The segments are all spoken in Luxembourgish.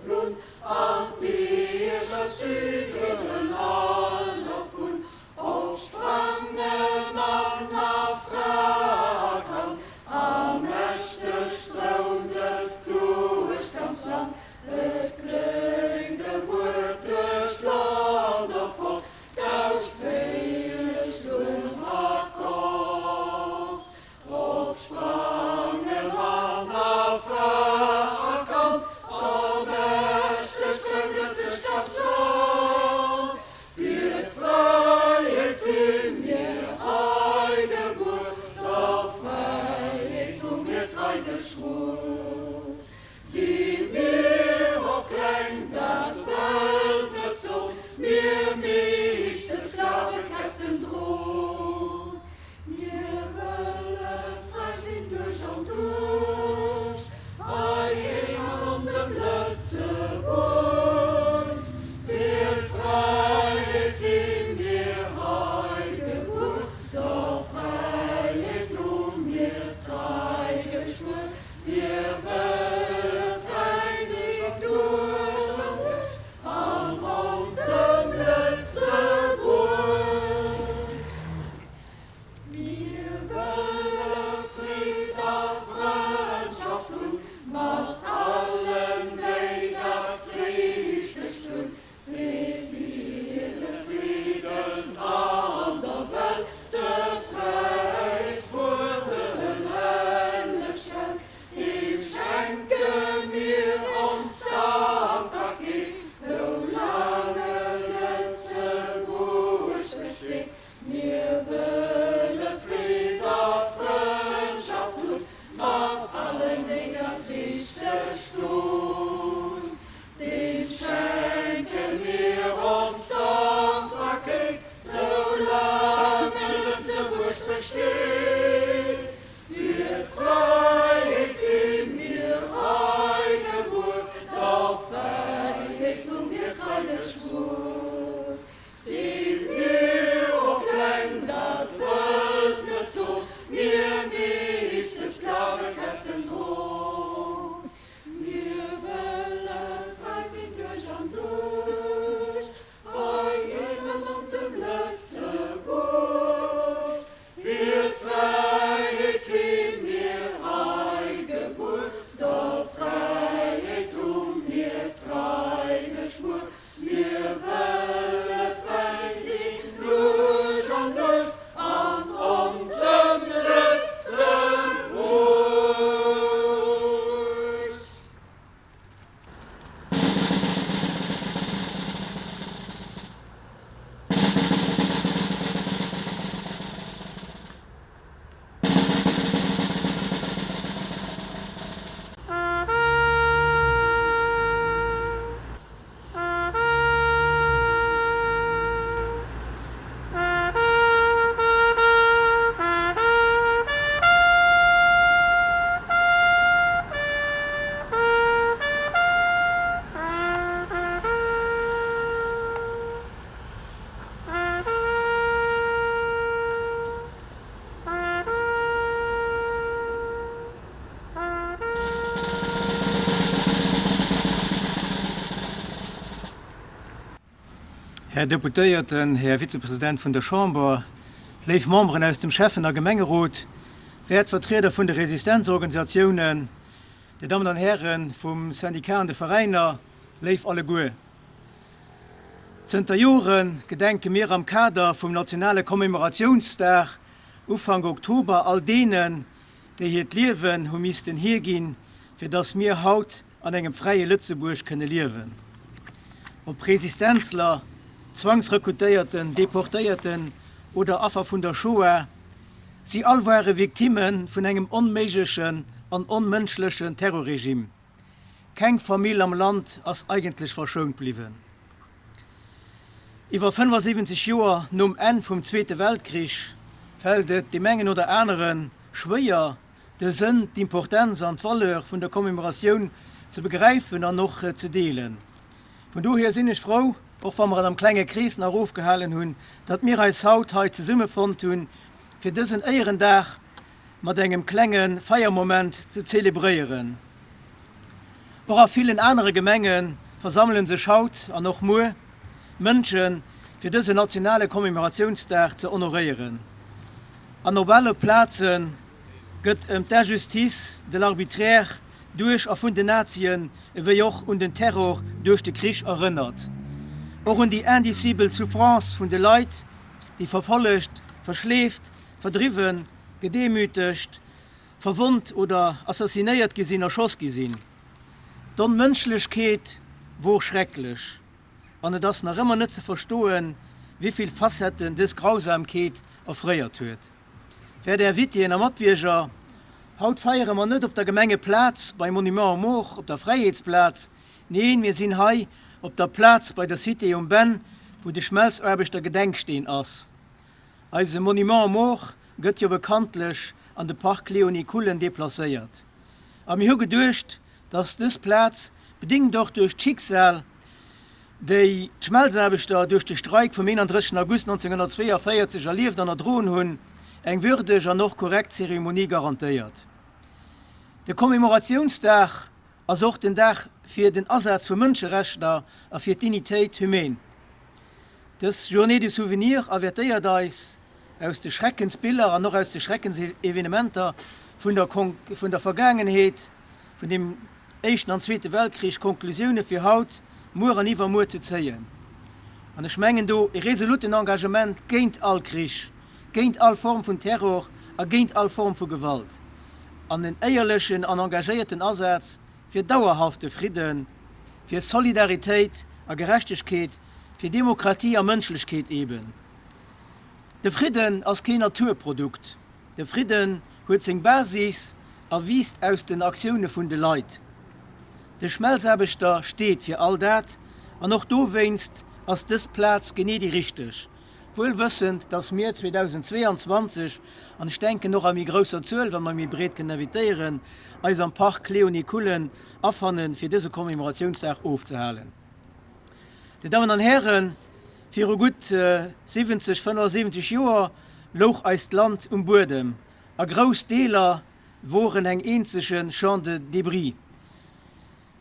geflunn, an d'Bierger zügelen all dervun. Op Sprange Mann a Fra a Kand, a mächteg stroumt et duerch d'ganz Land. Et kléngt e Wuert duerch d'Land erfort, D'Ausféierst um Akkord. Op Sprange Mann a Fra a Kand, a mächteg stroumt et duerch d'ganz Land. Fir d'Fräiheet si mir hei gebuer, der Fräiheet hu mir trei geschwuer. Si mir och kleng, dat wëllt net soen, mir misste Sklaveketten droen. Mir wëlle fräi sinn duerch an duerch, heiheem an onsem Lëtzebuerg. Fir d'Fräiheet si mir hei gebuer, der Fräiheet hu mir trei geschwuer. Mir wëlle fräi sinn duerch an duerch an onsem Lëtzebuerg. Mir wëlle Freed a Frëndschaft hunn mat allen, déi dat richteg tun. Mee fir de Friden an der Welt, de Fräiheetsfuer den helleg Held, deem schenke mir ons Dankbarkeet, soulaang e Lëtzebuerg besteet. Mir wëlle Freed a Frëndschaft hunn mat allen, déi dat richteg tun. Deem schenke mir ons Dankbarkeet, soulaang e Lëtzebuerg besteet. Fir d'Fräiheet si mir hei gebuer, der Fräiheet hu mir trei geschwuer. Si mir och kleng, dat wëllt net soen, mir misste Sklaveketten droen. Mir wëlle fräi sinn duerch an duerch, heiheem an onsem Lëtzebuerg. Fir d'Fräiheet si mir hei gebuer, der Fräiheet hu mir trei geschwuer. Mir wëlle fräi sinn duerch an duerch an onsem Lëtzebuerg. Här Deputéierten, Här Vizepresident vun der Chamber, léif Memberen aus dem Schäffen a Gemengerot, wäert Vertrieder vun de Resistenzorganisatiounen, Dir Dammen an Häre vum Syndicat an de Veräiner, léif alleguer. Zënter Jore gedenke mir am Kader vum nationale Commemoratiounsdag Ufank Oktober all deenen, déi hiert Liewen hu missten hierginn, fir datt mir haut an engem fräie Lëtzebuerg kënne liewen. Ob Resistenzler, Zwangsrekrutéierten, Deportéierten oder Affer vun der Shoah, si all ware Victimme vun engem onméiglechen an onmënschlechen Terrorregime. Keng Famill am Land ass eigentlech verschount bliwwen. Iwwer 75 Joer nom Enn vum Zweete Weltkrich fält et deem engen oder anere schwéier, de Sënn, d'Importenz an d'Valeur vun der Commemoratioun ze begräifen an och ze deelen. Vun dohier sinn ech frou, och wa mer et am klenge Krees nach ofgehalen hunn, datt mir eis haut hei zesummefonnt hunn, fir dësen Éierendag mat engem klenge Feiermoment ze zelebréieren. Och a villen anere Gemenge versammele sech haut an och muer Mënschen, fir dësen nationale Commemoratiounsdag ze honoréieren. An op alle Plaze gëtt ëm d'Injustice de l'arbitraire duerch a vun den Nazien ewéi och un den Terror duerch de Krich erënnert. Och un déi indicibel Souffrance vun de Leit, déi verfollegt, verschleeft, verdriwwen, gedemütegt, verwonnt oder assassinéiert gi sinn, erschoss gi sinn. D'Onmënschlechkeet wor schrecklech an et ass nach ëmmer net ze verstoen, wéivill Facetten dës Grausamkeet offréiert huet. Wäert Invitéen a Matbierger, haut feiere mer net op der Gemengeplaz beim Monument aux Morts op der Fräiheetsplaz, neen, mir sinn hei op der Plaz bei der Cité um Benn, wou de Schmelzaarbechter-Gedenksteen ass. Eise Monument aux Morts gëtt jo bekanntlech an de Parc Léonie Cullen deplacéiert. A mir hu geduecht, dass dës Plaz, bedingt och duerch d'Schicksal, déi d'Schmelzaarbechter duerch de Streik vum 31 August 1942 erlieft an erdroen hunn, eng würdeg an och korrekt Zeremonie garantéiert. De Commemoratiounsdag ass och den Dag fir den Asaz vu Mënscherechter a fir d'Dignitéit humaine. Dës Journée du souvenir avertéiert eis, aus de Schreckensbiller an och aus de Schreckensevenementer vun der vun der Vergaangenheet, vun dem Éischten an Zweete Weltkrich, Konklusioune fir haut, muer an iwwermuer ze zéien. An ech mengen do e resolutten Engagement géint all Krich, géint all Form vun Terror a géint all Form vu Gewalt, an en éierlechen an engagéierten Asaz fir dauerhafte Fridden, fir Solidaritéit a Gerechtegkeet, fir Demokratie a Mënschlechkeet eben. De Fridden ass keen Naturprodukt. De Fridden huet seng Basis a wiisst aus den Aktioune vun de Leit. De Schmelzaarbechter steet fir all dat an och dowéinst ass dës Plaz genee déi richteg, wuel wëssend, dass mir 2022, an ech denken och a méi grousser Zuel, wa mer méi breet kënnen invitéieren, eis am Parc Léonie Cullen afannen, fir dëse Commemoratiounsdag ofzehalen. Dir Dammen an Hären, viru gutt 70, 75 Joer louch eist Land um Buedem a grouss Deeler woren eng eenzege Champ de débris.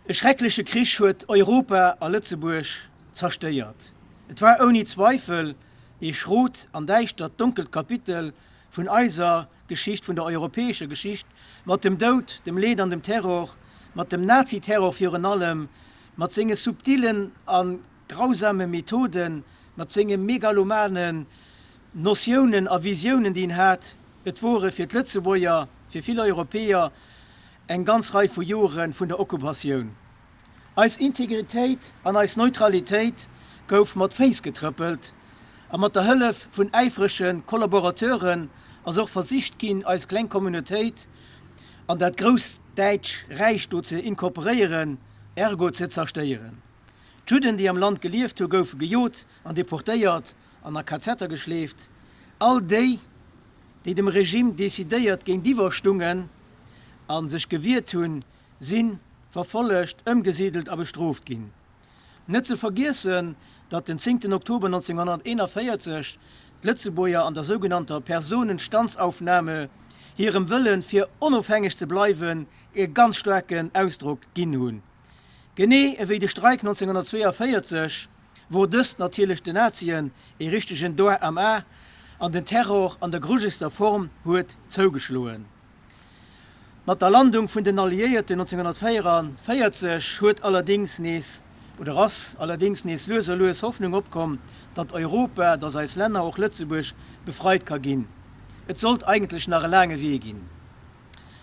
E schreckleche Krich huet Europa a Lëtzebuerg zerstéiert. Et war ouni Zweifel ee schrot an däischtert, donkelt Kapitel vun eiser Geschicht, vun der europäescher Geschicht, mat dem Doud, dem Leed an dem Terror, mat dem Naziterror virun allem, mat senge subtilen a grausame Methoden, mat senge megalomanen Notiounen a Visiounen, déi en hat. Et wore fir d'Lëtzebuerger, fir vill Europäer eng ganz Rei vu Jore vun der Okkupatioun. Eis Integritéit an eis Neutralitéit gouf mat Féiss getrëppelt a mat der Hëllef vun äifrege Kollaborateuren ass och versicht ginn, eis kleng Communautéit an dat grousst däitsch Räich do ze inkorporéieren, ergo ze zerstéieren. D'Judden, déi am Land gelieft hu goufe gejot an deportéiert an a KZer geschleeft. All déi, déi dem Regime decidéiert géintiwwer stungen a sech gewiert hunn, si verfollegt, ëmgesidelt a bestrooft ginn. Net ze vergiessen, datt den 10 Oktober 1941 d'Lëtzebuerger an der sougenannter Personenstandsaufnahme hirem Wëllen, fir onofhängeg ze bleiwen, e ganz staarken Ausdrock ginn hunn. Genee ewéi de Streik 1942 wor dëst natierlech den Nazien ee richtegen Doigt am A an den Terror an der grujelegster Form huet zougeschloen. Mat der Landung vun den Alliéierten 1944 huet allerdéngs nees, oder ass allerdéngs nees lues a lues Hoffnung opkomm, datt Europa, datt eis Länner, och Lëtzebuerg, befreit ka ginn. Et sollt eigentlech nach e laange Wee ginn.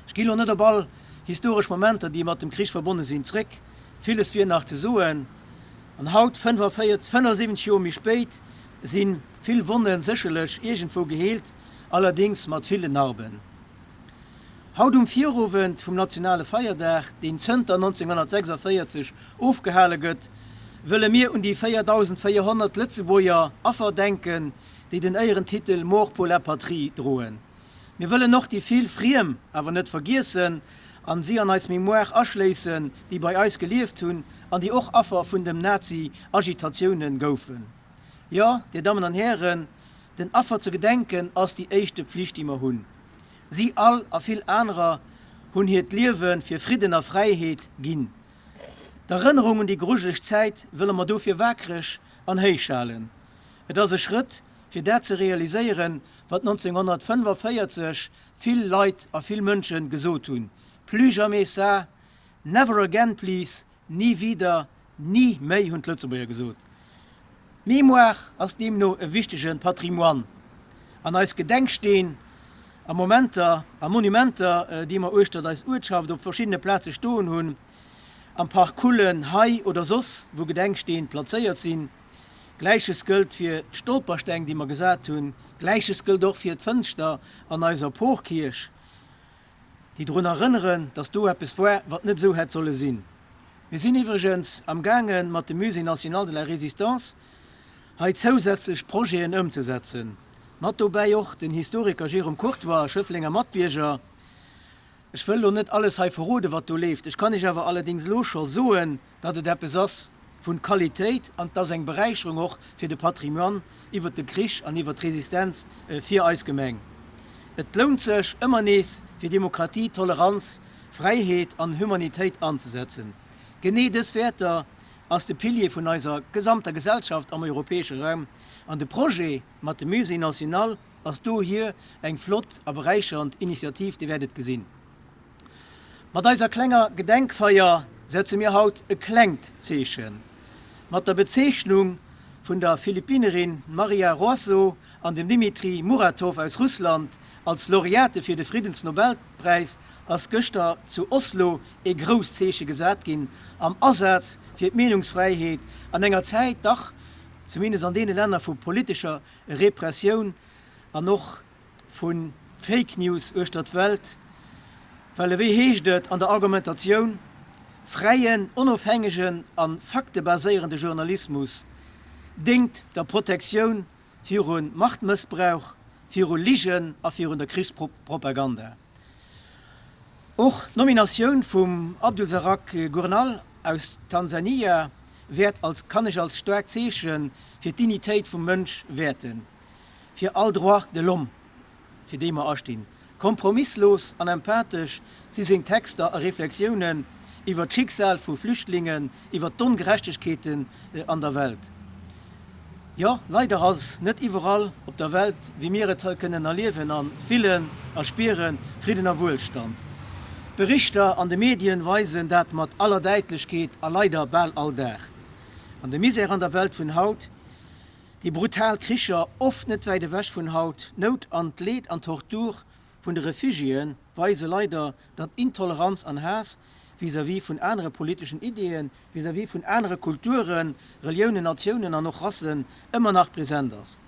Ech ginn elo net op all historesch Momenter, déi mat dem Krich verbonne sinn, zréck. Villes wier nach ze soen. An haut, 45, 75 Joer méi spéit, si vill Wonne sécherlech iergendwou geheelt, allerdéngs mat villen Narben. Haut um Virowend vum nationale Feierdag, deen zënter 1946 ofgehale gëtt, wëlle mir un déi 4.400 Lëtzebuerger Affer denken, déi den Éierentitel Mort pour la patrie droen. Mir wëllen och déi vill Friem awer net vergiessen an si an eis Mémoire aschléissen, déi bei eis gelieft hunn an déi och Affer vun dem Nazi-Agitatiounen goufen. Jo, Dir Dammen an Hären, den Affer ze gedenken ass déi éischte Pflicht, déi mer hunn. Si all a vill anerer hunn hiert Liewe fir Fridden a Fräiheet ginn. D'Erënnerung un déi grujeleg Zäit wëlle mer dofir waakreg an héich halen. Et ass e Schrëtt, fir dat ze realiséieren, wat 1945 vill Leit a vill Mënsche gesot hunn, Plus jamais ça, never again please, nie wieder, ni méi, hunn d'Lëtzebuerger gesot. D'Mémoire ass deemno e wichtege Patrimoine an eis Gedenksteen a Momenter a Monumenter, déi mer uechtert eis Uertschaft op verschiddene Plaze stoen hunn, am Park Kullen, hei oder soss wou Gedenksteen plazéiert sinn. Gläiches gëllt fir d'Stolpersteng, déi mer gesat hunn. Gläiches gëllt och fir d'Fënschter an eiser Porkierch, déi drun erënneren, dass do eppes war, wat net esou hätt solle sinn. Mir sinn iwwregens am gaangen, mat dem Musée national de la Résistance hei zousätzlech Projeten ëmzesetzen. Mat dobäi och den Historiker Jérôme Courtoy, Schëfflenger Matbierger. Ech wëll elo net alles hei verroden, wat do leeft. Ech kann Iech awer allerdéngs elo scho soen, datt et eppes ass vun Qualitéit an et ass eng Beräicherung och fir de Patrimoine iwwert de Krich an iwwert d'Resistenz fir eis Gemeng. Et lount sech, ëmmer nees fir Demokratie, Toleranz, Fräiheet an Humanitéit anzesetzen. Genee dës Wäerter ass de Pilier vun eiser gesamter Gesellschaft am europäesche Raum an de Projet mat dem Musée national ass dohier eng flott a beräichernd Initiativ, Dir wäert et gesinn. Mat eiser klenger Gedenkfeier setze mir haut e klengt Zeechen. Mat der Bezeechnung vun der Philippinerin Maria Roasso an dem Dmitri Muratov aus Russland als Laureate fir de Friddensnobelpräis ass gëschter zu Oslo ee grousst Zeeche gesat ginn am Asaz fir d'Meenungsfräiheet an enger Zäit, dach zumindest an deene Länner vu politescher Repressioun an och vu Fake News uechter d'Welt, well ewéi heescht et an der Argumentatioun, Fräien, onofhängegen a faktebaséierende Journalismus déngt der Protektioun viru Machtmëssbrauch, viru Ligen a virun der Krichspropaganda. Och d'Nominatioun vum Abdulsarak Gurnal aus Tansania wäert als kann ech als staarkt Zeeche fir d'Dignitéit vum Mënsch wäerten, fir all Droits de l'homme, fir déi mer astinn. Kompromisslos an empathesch si seng Texter a Reflexiounen iwwer d'Schicksal vu Flüchtlingen, iwwer d'Ongerechtegkeeten an der Welt. Jo, leider ass net iwwerall op der Welt, wéi mir et hei kënnen erliewen a fillen a spieren, Fridden a Wuelstand. D'Berichter an de Medien weisen dat mat aller Däitlechkeet a leider bal all Dag. An de Misär an der Welt vun haut, déi brutal Kricher, oft net wäit ewech vun haut, d'Nout an d'Leed an d'Tortur vun de Refugiéen weise leider, datt Intoleranz an Haass vis-à-vis vun anere politeschen Ideeën, vis-à-vis vun anere Kulturen, Reliounen, Natiounen an och Rassen ëmmer nach present ass,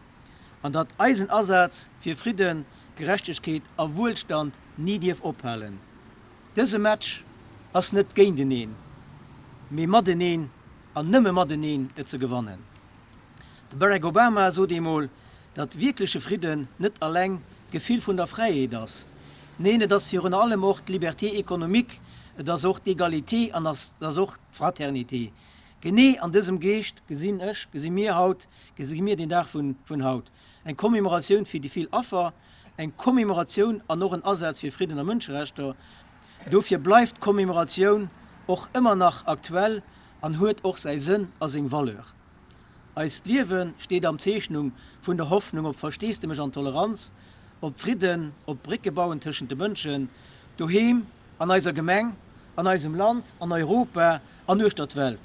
an datt eisen Asaz fir Fridden, Gerechtegkeet a Wuelstand ni dierf ophalen. Dëse Match ass net géinteneen, mee mateneen an nëmme mateneen ze gewannen. De Barack Obama sot eemol, datt wierkleche Fridden net alleng d'Gefill vun der Fräiheet ass. Neen, et ass virun allem och d'Liberté économique, et ass och d'Egalité an et ass och d'Fraternité. Genee an dësem Geescht gesinn ech, gesi mir haut, gesi mir den Dag vun haut. Eng Commémoratioun fir déi vill Affer, eng Commémoratioun an och en Asaz fir Fridden a Mënscherechter. Dofir bleift d'Commémoratioun och ëmmer nach aktuell an huet och säi Sënn a seng Valeur. Eist Liewe steet am Zeechnung vun der Hoffnung op Versteesdemech an Toleranz, op Fridden, op Brécke bauen tëschent de Mënschen, doheem, an eiser Gemeng, an eisem Land, an Europa an uechter d'Welt.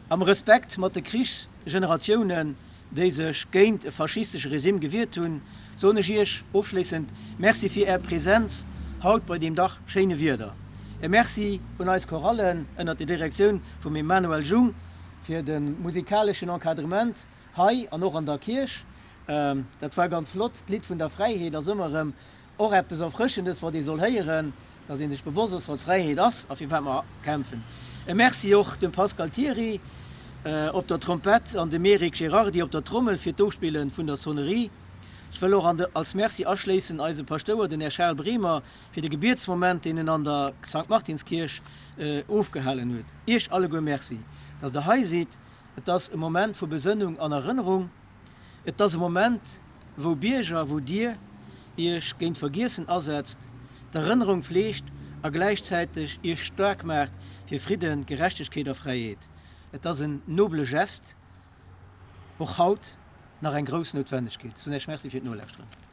Am Respekt mat de Krichsgeneratiounen, déi sech géint e faschistesche Regime gewiert hunn, soen ech Iech ofschléissend Merci fir Är Präsenz haut bei deem dach schéine Wieder. E Merci un eis Chorallen ënnert der Direktioun vum Emmanuel Jung fir de musikaleschen Encadrement hei an och an der Kierch. Dat war ganz flott. D'Lidd vun der Fräiheet ass ëmmer erëm och eppes Erfrëschendes, wat ee soll héieren, dass ee sech bewosst ass, wat Fräiheet ass a fir wat mer kämpfen. E Merci och dem Pascal Thiry op der Trompett an dem Eric Gerardi op der Trommel fir d'Ofspille vun der Sonnerie. Ech wëll och als Merci aschléissen eise Paschtouer, den Här Charles Bremer, fir de Gebietsmoment, deen en an der Sankt Martinskierch ofgehalen huet. Iech alleguer Merci, dass Der hei sidd. Et ass e Moment vu Besënnung an Erënnerung. Et ass e Moment, wou Bierger, wou Dir Iech géint Vergiessen asetzt, d'Erënnerung fleegt. a gläichzäiteg Iech staark maacht fir Fridden, Gerechtegkeet a Fräiheet. Et ass en nobele Gest, och haut nach eng grouss Noutwennegkeet. Soen Iech Merci fir d'Nolauschteren.